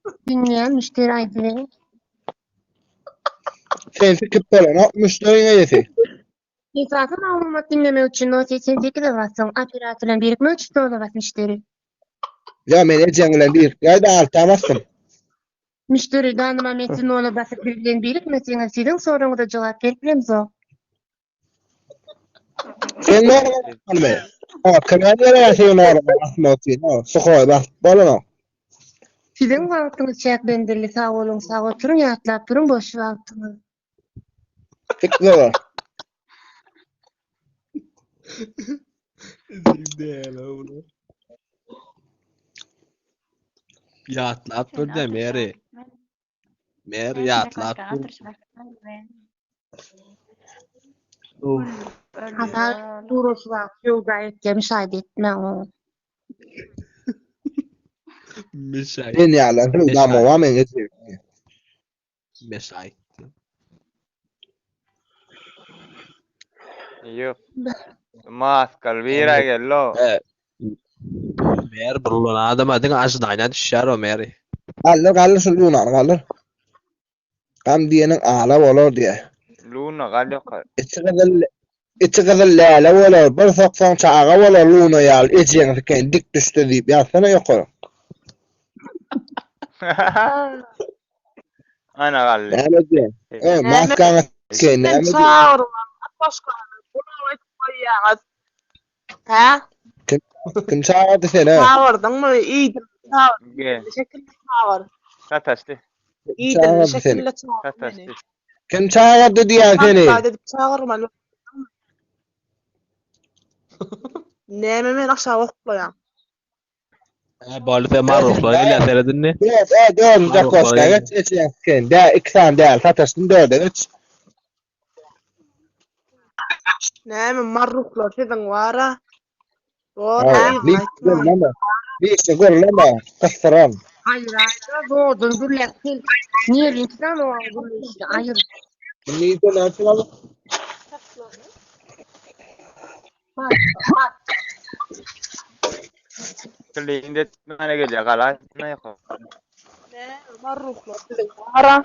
Diňleýän müşderi aýdyberiň. Sen sikip bolanok müşderiň eýesi. Esasy maglumat diňlemek üçin nol 88-e basyň, operator bilen birikmek üçin nola bas müşderi. Ýa men ejeň bilen birikýäýde alta basdym. Müşderi danyma men siz nola basyp biz bilen birikmeseňiz siziň soragyňyza jogap berip bilemzok. Sen nola basmalymy? Ha, kime gerek sen nola basmak üçin? Ha, suhoý basyp bolanok. Siziň wagtyňyz çäklendirildi sag boluň sag oturyň ýatlap duruň boş wagtyňyz. Sik zor. Ýatlap dur de Mary. Mary ýatlap dur. Hasar duruşy wagt söwda etýär müşahede etmäň oňa. Mişaý. Men ýalan söwdam owa men ejem. Meşaý. Ýok. Maskaly bira geldi o. E, Mer burulan adama diňe aždaýna düşýär o Meri. Galdyr galdyr şu lunany galdyr. Gam diýeniň ala bolar diýe. Luna gal ýokary. Içi gyzyl içi gyzyl läle bolar, bir soksaň çaga bolar luna ýaly ejeňi sikeýin dik düşdi diýip ýazsana ýokary. Ana galdy. Näme diýen? E, maskaňy sikeýin Sen näme diýen? çagyrman, başgany gulagyna aýdyp goýýaňyz. Hä? Kim kim çagyrdy seni? Çagyrdyňmy? Iýdim. Çagyr. Gel. Şekilli çagyr. Sataşdy. Kim Iýdimli çagyrdy seni? şekilli çagyr meni. Sataşdy. Kim çagyrdy diýýän seni? Tankyt edip çagyrmaly. Näme meni aşak oklaýaň? Hä, boldy sen marruhlar gelýär seret indi. Dört, e, dördünji Marruhlar oklaşka gelýär. geç, ejeňi sikeýin. Dä, iki sany däl, sataşdym dörde geç. Näme marruhlar siziň bara? Bor, Ha, yzyny Liş aýtma. gürleme. Lişi gürleme, gysdyran. Aýyr aýyr zordan gürläp sen nerwiň tutanok gürleýşine aýyr. Nirden näçe alyp? Klin etmäne gelýär galaý. Ýok. Näme marruhlar siziň bara?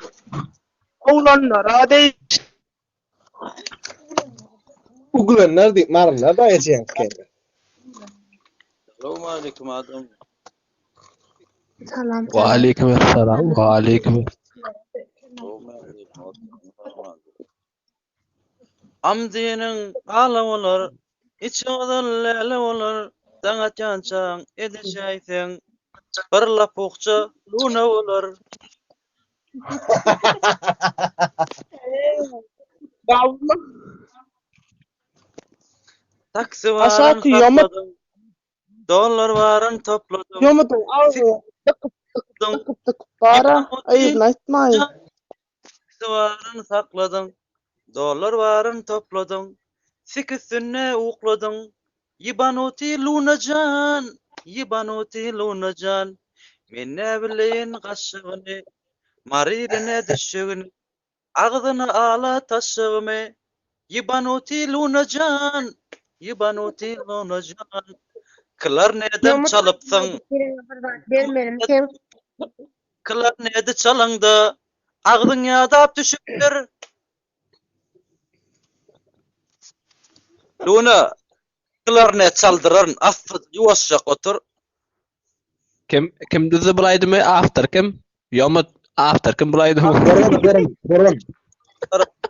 Oglanlara degişli. Uglanlar diýip marylar da ejeňi sikeýin. Salam aleyküm adam. Salam. Wa aleyküm esselam. Wa aleyküm. Am diýeniň ala bolar, içi gyzyl läle bolar, daň atýançaň edişäýseň, bir lapukça luna bolar. Taksi baryn Aşaky ýomut. sakladym, dollar baryn topladym. Ýomudyň agzyny dykyp dykyp dykyp bara, yzyny aýtmaýyn. Taksi baryn sakladyň, dollar baryn topladyň, sik üstünde ukladyň, Ýybanuty Luna jan, ýybanuty Luna jan, Men näbileýin gaçjagyny, Mary iline düşjegini, Agzyna ala taşjagymy, Ýybanuty Luna jan, ýybanuty Luna jan, Klarnedem çalypsyň, Bir zat bermelimi sen? Klarnedi çalaňda, Agzyň ýadap düşüpdir. Luna, klarnet çaldyraryn, assa ýuwaşjak otur. Kim kim düzdi bul aýdymy? Awtor kim? Ýomut awtor kim bul aýdymy? Burun, burun, burun.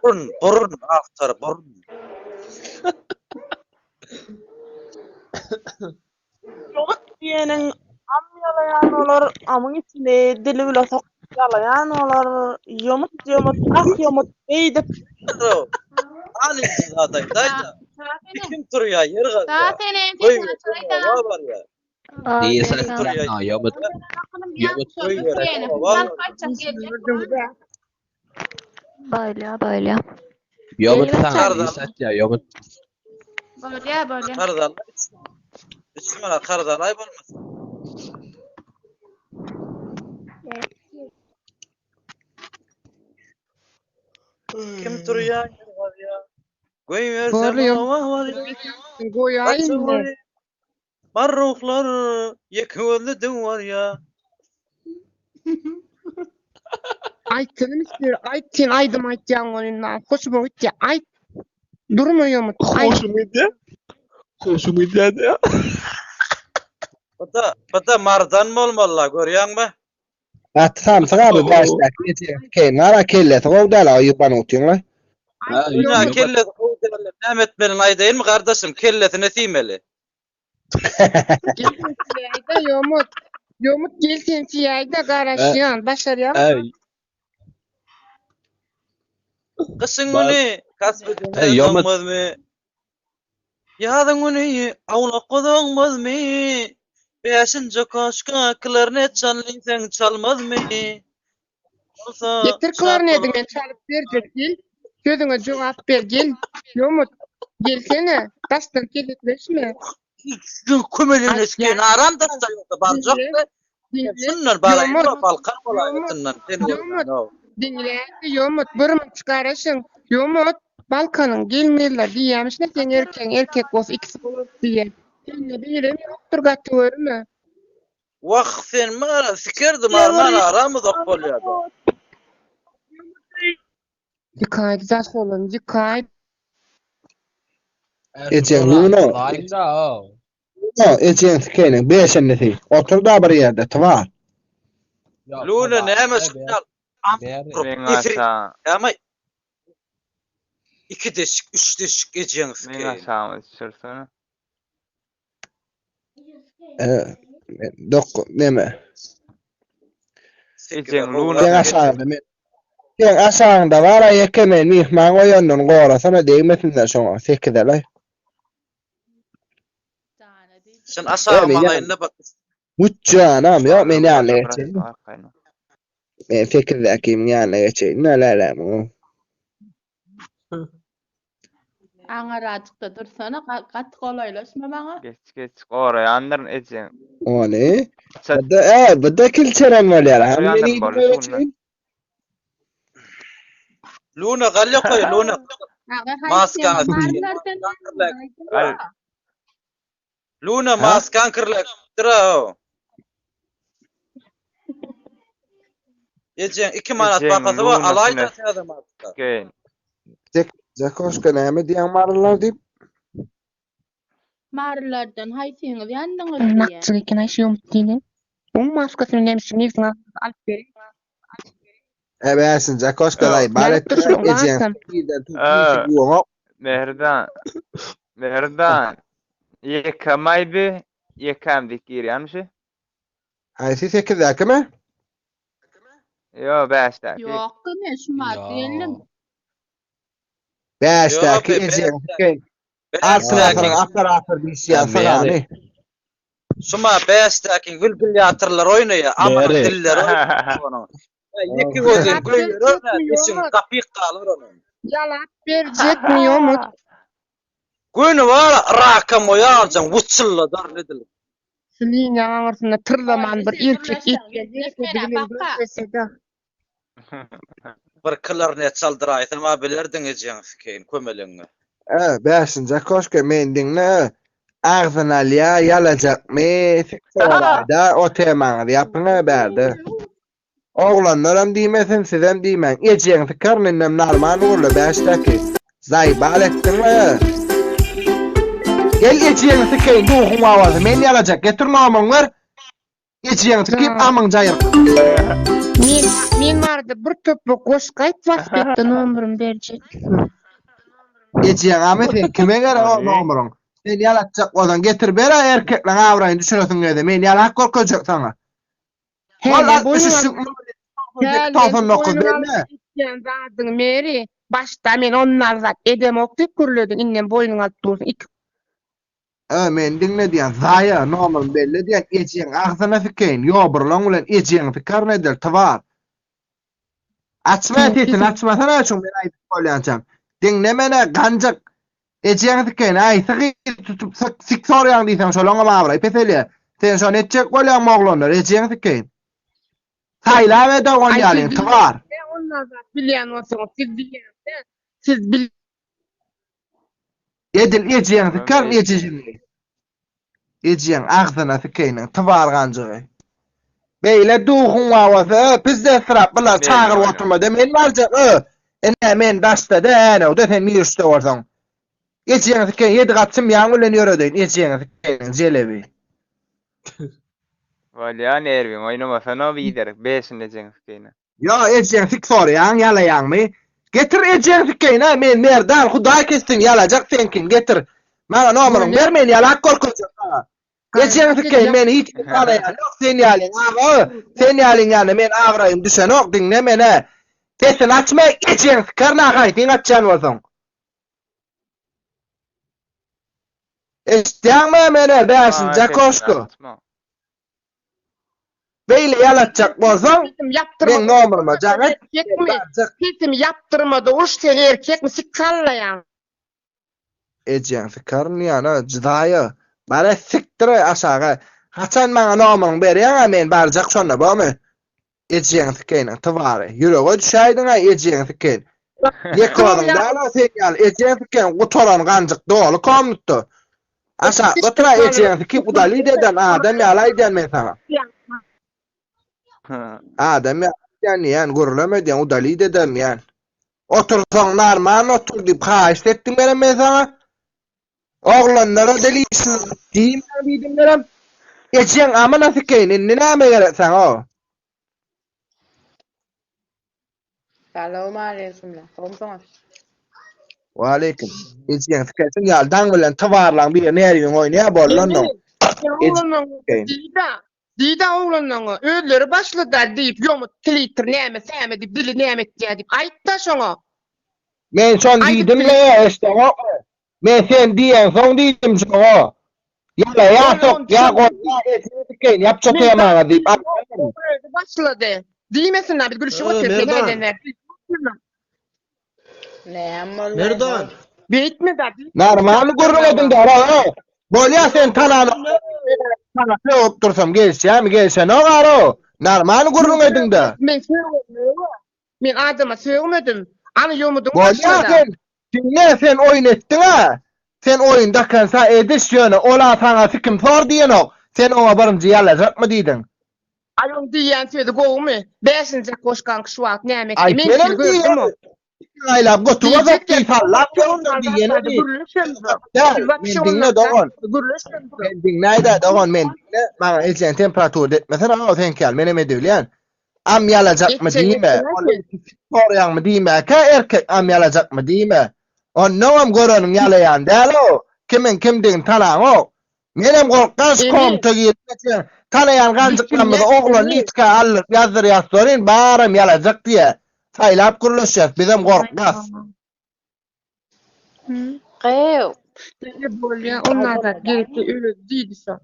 Burun, burun, awtor, burun. Ýomut diýeniň am ýalaýan bolar, amyň içini dili bile sokup ýalaýan bolar. Ýomut, ýomut, ah ýomut beýdip. Halyňky zat aýdaýda. Kim turýa ýer gazýa. Goýber, barýa. Diýse, ýomut. Ýomut. Bolýa, bolýa. Ýomut saňa Karz diýse atýa, ýomut. Bolýa, bolýa. Karz al. Üç manat karz alaý bolmasa. Kim turýa, ýer gazýa. Goýbersem Bolýa. oba barýa. Goýaýyn. Bar ruhlar ýeke gözli döw barýa. Aýtsana misler, aýt sen aýdym aýtýaň welin maňa hoşuma gitýär. Aýt. Durma ýomut. Aýt. Hoşum gidýär. Hoşum gidýär diýýär. Bu-da, bu-da Mardan bolmaly-la, görýäňmi? Gaty samsyk abi bäşdäki ejeň sikeýin gara kellesi gowy däl a ýubanutyň la. Ha, Ýa ýomut. kellesi gowy däl, näme etmelini aýdaýynmy gardaşym, kellesine siýmeli. Gel sen siýäýde ýomut. Ýomut gel sen siýäýde garaşýan. Başarýaň. Ey, Gyşyň Bar- güni Kaspi Ey, ýomut. doňmazmy? Ýazyň güni awlak doňmazmy? Bäşinji koşka klarnet çal diýseň çalmazmy? Bolsa Getir şat klarnetiňi bolar. men çalyp berjek gel. Sözüňe jogap ber gel. Ýomut gelsene. Daşdan kelekleşme. Şu kömeligine sikeyim aram daşda ýoksa barjakdy. Diňle. Şundan baraýyn Ýomut. Balkan Ýomut. welaýatyndan seni Ýomut. görmän. Diňle Ýomut bir munç garaşyň. Ýomut Balkanyň gelmezler diýýämiş ne seň erkegiň erkek bolsa ikisi bolar diýýä. Sende birem ýokdur gaty görme. Wah sen mara sikerdim arman aram uzak bolýada. Ýykaýdy daş bolan ýykaýdy. Ejeň Luna. Laýyň-da, o. Luna ejeň sikeýiniň beşindisi. Otur da bir ýerde tyba. Ýok, Luna o näme bar, şundan Beri. Meň Efir- aşa, ama iki deşik, üç deşik ejeň meň sikeýin. aşagyma düşürsene. Ee, dok neme? Ejeň Luna Sen aşagyňda men. Sen aşagyňda bar a ýeke men myhman goýandan gorasana degmesinler şoňa sekizele. Sen aşağı Ýa, maňaýynda bak. Muçjanam ýok men ýanyna geçeýin. Arkaýyn. Men sekizdäkimiň ýanyna geçeýin. Nä lälämiň o. Aňarajykda dursana, gaty golaýlaşma maňa. Geç geç goraýandyryn ejeň. Ony. Çat Bu da e, bu da kilçeren bolýar. Hem men Goraýandyryn ýanyna bolýar geçeýin. Luna gal ýokary Luna. Aga Maskaňy Gal. Luna Ha? maskan kirlekdir o. Ejeň 2 manat Ejeň bakasy bar, Lunasyny alaýda täze maska. Sikeýin. Zakoşka näme diýen marylar diýip. Marylardan haýsyňyz ýandyňyz diýýär. Nakçyk eken aý şu ýomut diýene. Oň maskasyny näme üçin nebsiň alyp berin. E bäşinji zakoşka daýy bar Ýalyp dur şunuň Ejeň maskam. birden Ee. ýoňa Merdan. Merdan. Ýekamaý bi, ýekam diýip girýärmişi. Haýsy sekizdäki mi? Ýo, bäşdäki. Ýok, men şumat geldim. Bäşdäki Ýok, ejeň sikeýin. Altyn Bäşdäki asyryň operator diýişýän Bäri. sygany. Şuma bäşdäkiň wilbilýatorlar oýnaýar, amynyň Bäri. dilleri oýnaýar onuň. Ýeke gözün Ýalap göýerer, berjekmi işiň ýomut? gapyk galar onuň. Ýalap berjekmi ýomut? Göni bar, rakam oýarjaň, wuçylladar edil. Şu liniýaň aňyrsynda tyrlaman bir erkek Sen etýän gürleşme, bakka. Bir klarnet çaldyraýsam ha bilerdiň ejeň sikeýin kömeleňňe. E, bäşinji koşka men diňle. Agzyny alýa, ýalajakmy? Siksoraýda o temaňyzy ýapyň e bärde. Oglanlaram diýmesin, sizem diýmäň. Ejeň sikerin indem normal gürle bäşdäki. Zaýbal etdiň we. Gel ejeňi sikeýin duhuň awasy. Men ýalajak. Getir nomyňy ber. Ejeňi sikip amyň jaýyr. Men men barada bir topluk goşgy aýt wasp etdi nomerymy berjek. Ejeň amy sen kime gerek o nomyryň? Sen ýalatjak bolsaň getir ber a erkekleň abraýyny düşüresiň gelse. Men ýalak görkezjek saňa. Hele Valla boýun düşüşük Hele 99 boýun belli. alyp gitýän zadyň Meri. Başda men ondan zat edemok diýip gürlediň, indem boýnuňy alyp dursuň. Iki E, men diňle diýen, zaýa, nomeryny belli diýen, ejeň agzyna sikeýin, ýoburlaň bilen ejeňi sikaryn edel, twar. Açma sesini, açmasana şuň men aýdyp bolýançam. Diňle mene, ganjyk. Ejeňi sikeýin, aýsy gyzy tutup syk, sik sorýaň diýseň, şolaňam abraýy peselýär. Sen şony etjek bolýaňmy oglanlar, ejeňi sikeýin. Saýlap ede Aý, onýalyň, siz twar. bilýän, ondan zat bilýän bolsaňyz, siz bilýän, siz bil Edil ejeň sikaryn, ejejiňi. Ejeň agzyna sikeýiniň, twar ganjygy. Beýle duhuň babasy, ö, pizdesirap bular çagyryp oturma-da, men barjak, ö. Ine, men daşda-da, Änewde, sen Mirüşde bolsaň. Ejeňi sikeýin, ýedi gat çymýaň bilen ýöredeýin, ejeňi sikeýin, jelebi. Bolýa, nerwiň oýnamasana biderek, beşini ejeňi sikeýin. Ýo, ejeňi sik soraýaň, ýalaýaňmy? Getir ejeňi sikeýin, a, men Merdan, Hudaý kessin, ýalajak seňkini, getir. Maňa nomeryňy ber, men ýalap görkezjek saňa. Ejeňi sikeýin meni hiç kim tanaýan ýok sen ýalyň aga sen ýalyň ýanynda men abraýym düşenok diňle menä sesini açma ejeňi sikerin a haýsyň açýan bolsaň. Eşitýäňmi menä bäşinji okoşko. Beýle ýalatjak bolsaň meň nomeryma jaň et. Sesimi ýapdyrmada uruş sen erkekmi sik sallaýaň. Ejeň sikaryn ýana jydaýa. Bara sikdir aşaga. Haçan maňa nomeryňy berýäň-ä men barjak şonda bormy? Ejeň sikeýin ygtybary. Ýürege düşäýdiň-aý ejeň sikeýin. Ýekozyň däl-a sen ýaly ejeň sikeýin gutaran ganjyk doly komnatda. Aşakda otur-a ejeň sikip udalit eden adam ýaly aýdýan men saňa. Adam ýaly aýdýan diýýän gürleme diýýän udalit ederin diýýän. Otursaň narman otur diýip haýyşt etdim gerem men saňa. Oglanlara dil işsiz diýme diýdim gerem. Ejeň amyna sikeýin indi näme gerek saňa o. Salowmaleýkim. Gowmysyňyz? Waleýkim. Ejeň sikesin ýaly daň bilen tybarlaň biri näriň oýnaýar boldy onnoň. Ejeň Diýdä oglanlaňa, özleri başlada diýip, ýomut klitr näme säme diýip dili näme etýä diýip aýtda şoňa. Men şony diýdim-le, eşdeňokmy? Men sen diýeňsoň diýdim şoňa. Ýala ýa sok, ýa goý, ýa ejiňi sikeýin, ýap çökeýe maňa diýip aýtdym. Özi başlady. Diýmesinler biz gülüşip otyrys sen hälden bäri. Näme boldy? Merdan. Beýtme da. Normal gürrüň ediň dara. Bolýa sen tanany. Sana sögüp dursam gelişýärmi? Gelişenok aro. Normal gürrüň ediň de. Men sögmedim. Men adama sögmedim. Any ýomudyň Bolýa sen. Diňle sen oýun etdiň a. Sen oýun dakansa ediş ýöne ola saňa sikim sor diýenok. Sen oňa birinji ýalajakmy diýdiň. Aý oň diýýän sözi gowumy? Bäşinji goşgaňky şu wagt näme etdi? Aý Men senem sizi gördüm o. diýýän. Aýlap götüňe sok diý sallap ýörüň diýene diý. Däl, men diňle dogan. Men diňläýdä dogan men diňle. Maňa ejeň temperatura etmesene o seňki ýaly menem edibilýän. Am ýalajakmy diýme. Ol soraýaňmy diýmäkä erkek am ýalajakmy diýme. Onnoňam göreniň ýalaýan däl o. Kimiň kimdigini tanaňok. Menem gorkýan şu komta girip geçen tanaýan ganjyklarymyzy oglan liçka aldyryp ýazdyrýas sorin baram ýalajak diýä. Saýlap gürleşýäs bizem gorkýas. Gyw. Şeýle bolýa onlarda geldi özi diýdi şo.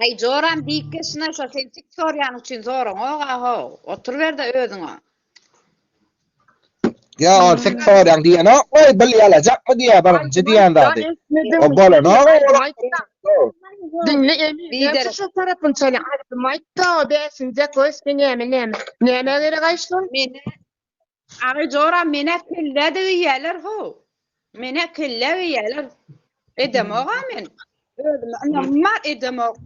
Aý joram diýip geçsin şo sen sik sorýanyň üçin zoraňok-a how. Oturyberde özüňe. Ýa ol sik sorýaň diýenok goý bil ýalajakmy diýä birinji diýen zady. O bolanok ol. Diňle Emir, Lider. şu şu tarapyny çalýan aýdym aýtda o bäşinji goýsy näme näme. Nämä gerek aýşol? Mene Agy joram menä kelle diýýärler how. Menä kelle diýýärler. Edemok-a men. Özüme ynamym bar edemok.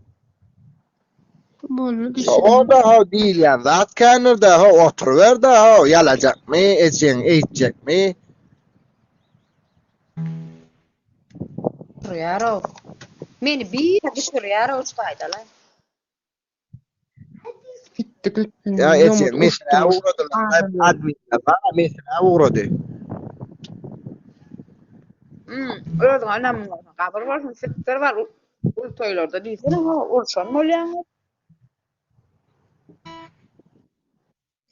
Boldy O-da ho diýilýän zat kändir-dä ho oturyber-dä ho ýalajakmy ejeň eýtjekmi. Oturýar-ow. Meni bir düşürýär-ow şu taýda-la. Gitdi gitdi. Ýa ejeň meselä ugradylar. Adminler bar meselä ugrady. Hmm, özüňe ynamyň bolsa gabyr bolsun sikdir bar uly toýlarda diýsene ho urşan bolýaňyz.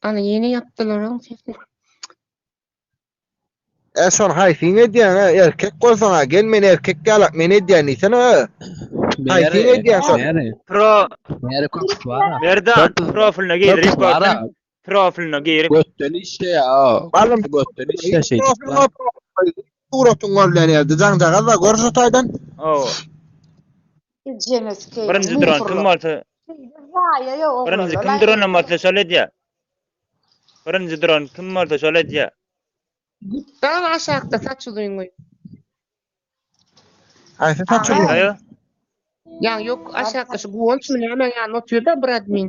Ana ýene ýapdylar oň sesini. E şony haýsyň edýäň e erkek bolsaň a gel men erkek ýalak men edýän diýsene e. Haýsyň edýäň şony? Pro Näre köpük bar. Merdan profiline girip görsün. Profiline girip. Götden işleýär o. Balym götden işleýär şeýdip. Suratyň bolýan ýerde jaňjagaz bar gör şu taýdan. O. Birinji duran kim bolsa Birinji kim duran bolsa şol edýär. Birinji duran kim bolsa şol edýär. Gitdan aşakda saç uzyn goý. Haýsy saç uzyn? Aýo. Ýa ýok aşakda şu Guwançmy näme ýanynda otyr-da bir admin.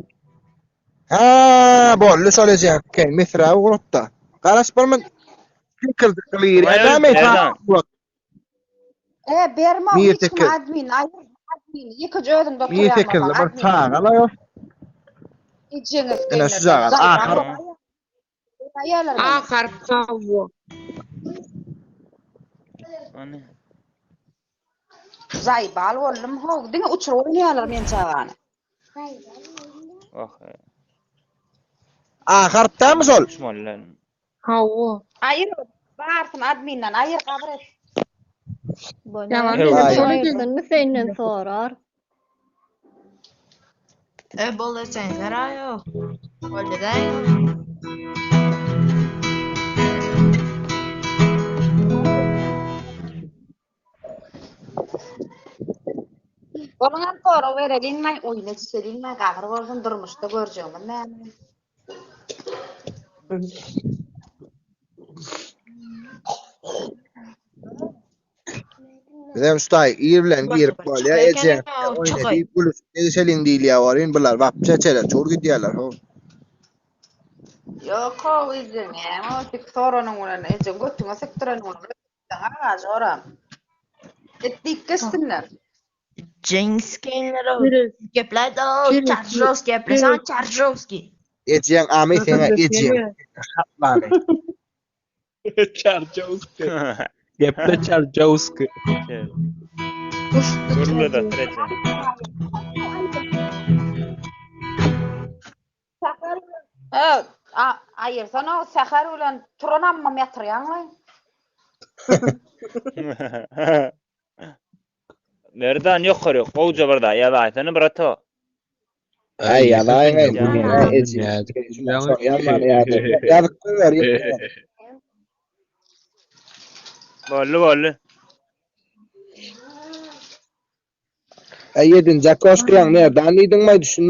Ha, boldy şol ejeň sikeýin. Mesra ugratda. Garaş bir min. Dikil-dikil girýär. Näme Merdan. E berme Mir hiç kim sekiz. admin aýyr admin ýekeje özüňde Mir oturýan sekizli bolsaň bir admin. çaga la ýok. Ejeňiz Ine şu jagal. Ahyr. Aýarlar A meni. harp hawa. Ony. Zaýbal boldum how. Diňe uçuryp oýnaýarlar men çagany. Wah. A harpdamy şol? Düşmeli lan. Hawa. Aýyr barsyn adminden aýyr gabyr et. Ýalan Ew. diýdim, şony Aý. diýdim. Aýyrsynmy senden sorar. E boldy senler aýo. Boldy da. Onuň hem sorag berelinmi, oýna düşelinmi, gabyr bolsun durmuşda görjegimiz näme? Bizem şu taý ir bilen girip bolýar, ejeň oýna diýip gülüşip degişeliň diýilýär baryn, bular wapçe çele çur gidýärler ho. Ýok how ejeň näme o dik soranyň bilen ejeň götüňe sikdireniň bilen aga joram. Et diýip geçsinler. Jeňskenler Biri- gepläýdi. Biri- Çarjowski gepleseň Çarjowski. Ejeň amy seňe ejeň. Şaplany. Çarjowski. Geple Çarjowski. Gurla da treçe. He, a- aýyrsana o säher bilen turan ammam ýatyrýaňlaý. Merdan ýokary gowja bir da ýazaýsana brato. Aý ýazaýyň aý. Ejeň. Ýazyp goýber. Boldy boldy. Aý ýedinji okoşka ýaň Merdan diýdiňmi düşün.